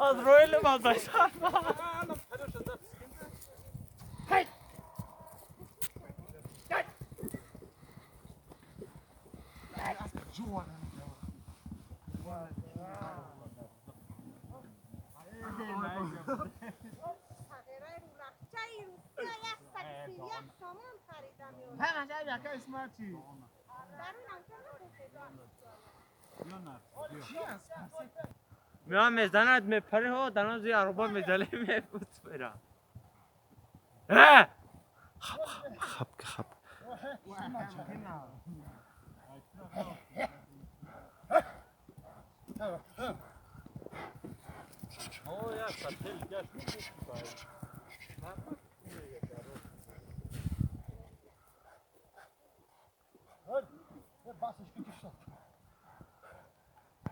Az royal mı? میام میزند میپره ها دناز یه عربا میزنه میپره. خب خب خب.